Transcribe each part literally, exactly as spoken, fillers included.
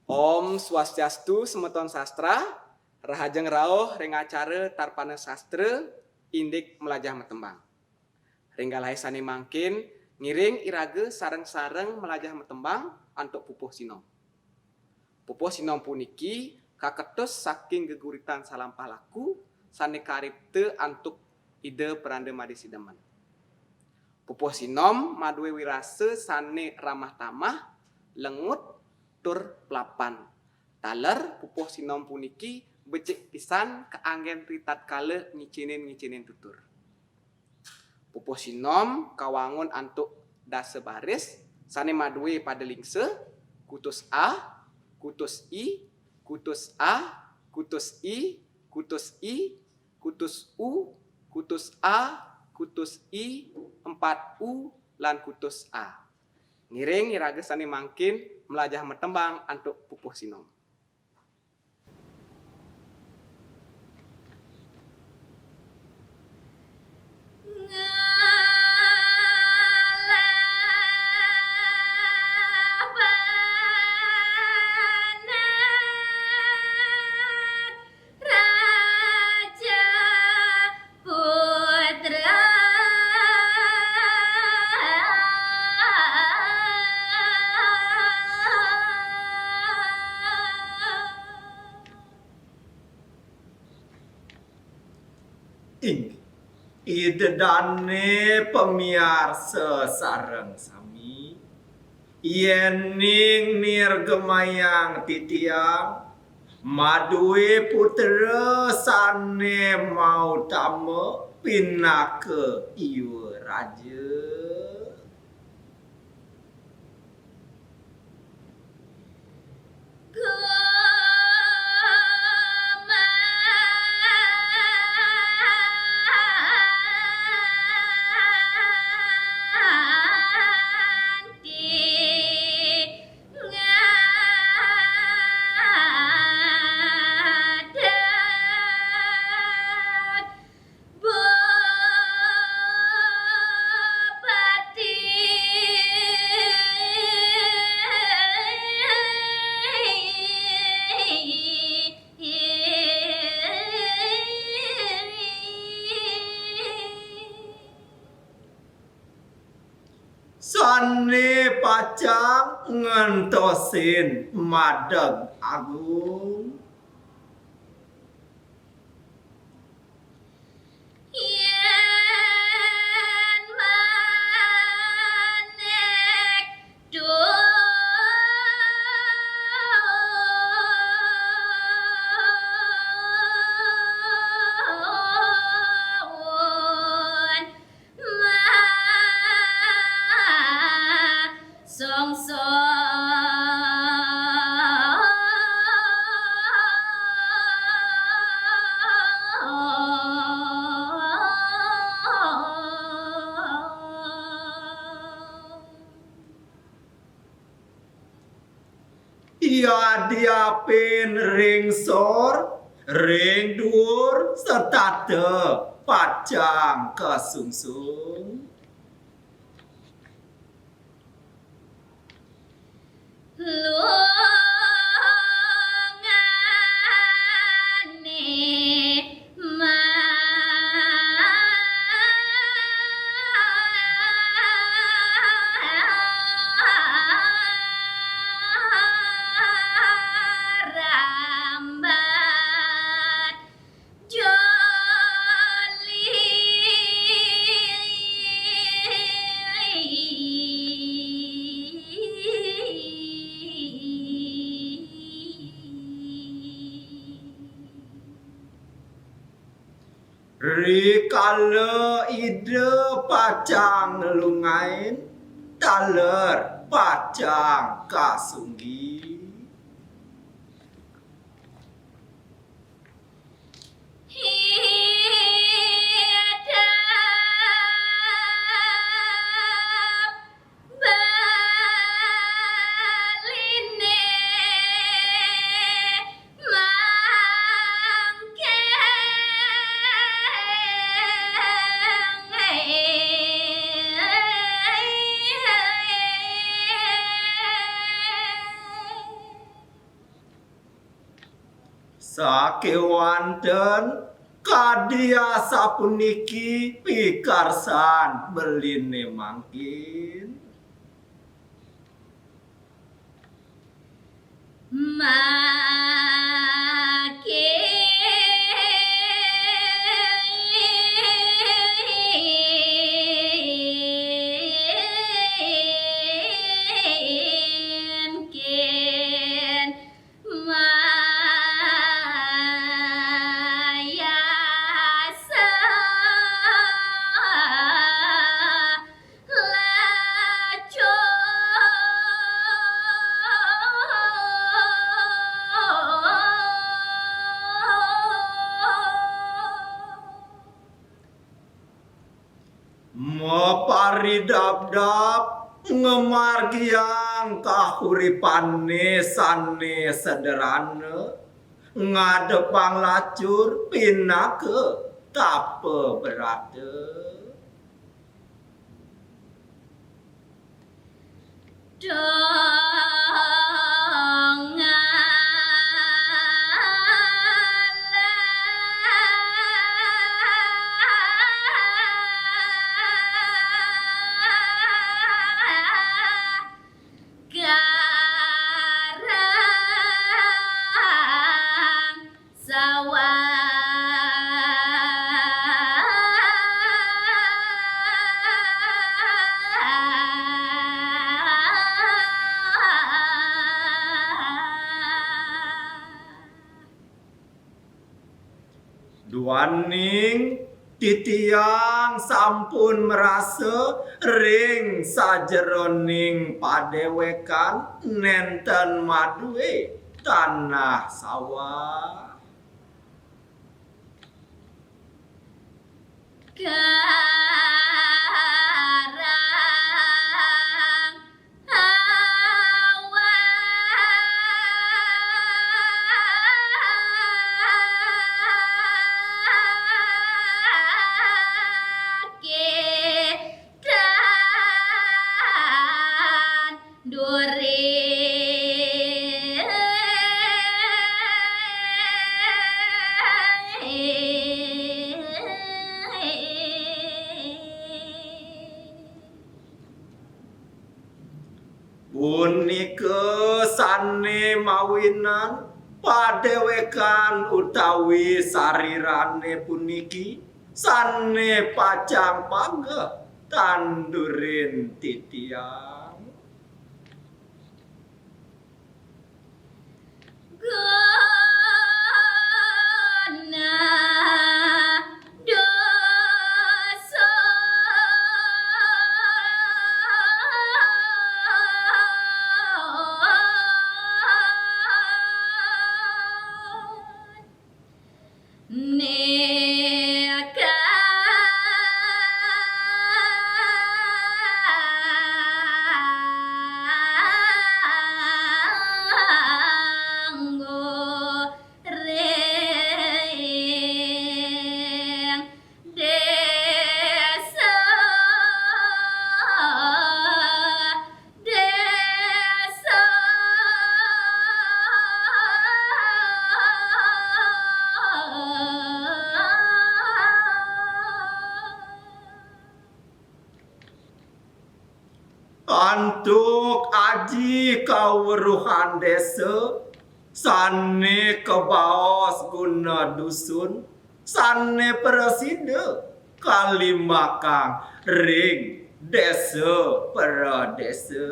Om Swastiastu, semeton sastra, rahajeng rauh ring acara Tarpana Sastra, indik mlajah matembang. Ring galahé sané mangkin, ngiring iraga sareng-sareng mlajah matembang antuk pupuh sinom. Pupuh sinom puniki kaketus saking geguritan salampah laku sané karipta antuk Ida Pranda Madé Sidemen. Pupuh sinom madué wirasa sané ramah tamah, lengut, tur plapan. Taler pupuh sinom puniki becik pisan kaanggén ritatkala ngicénin-ngicénin tutur. Pupuh sinom kawangun antuk dasa baris sané madué pada lingsa, kutus A, kutus I, kutus A, kutus I, kutus I, kutus U, kutus A, kutus I, empat U, lan kutus A. Ngiring iraga sané mangkin mlajah matembang antuk pupuh sinom. Inggih, Ida dané pamiarsa sareng sami, yéning nirgemayang titiang, madué putra sané mautama pinaka Iwa Raja. Sané pacang ngentosin madeg agung. Yén manik duun Yadiapin ring sor, ring duur, setata pacang kasungsung. Lungané marambat joli. Rikala Ida pacang nglungain, taler pacang kasunggi. Hidep baliné mangkin. Sakéwanten kadi asapuniki pikarsan beliné mangkin. Maparidabdab ngamargiang kahuripané sané sederhana, ngadepang lacur pinaka tapa brata. Duaning titiang sampun marasa ring sajeroning padéwékan nénten madué tanah sawah. Punika sané mawinan padéwékan utawi sarirané puniki sané pacang panggeh tandurin titiang. Antuk aji kaweruhan désa sané kabaos guna dusun, sané prasida kalimbakang ring désa pradésa.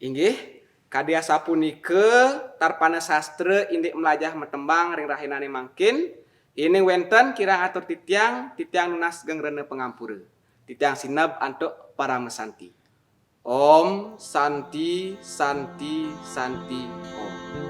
Inggih, kadi asapunika tarpana sastra indik mlajah matembang ring rahinané mangkin. Yéning wénten kirang atur titiang, titiang nunas geng rena pangampura. Titiang sineb antuk parama santi. Om Santi, Santi, Santi, Om.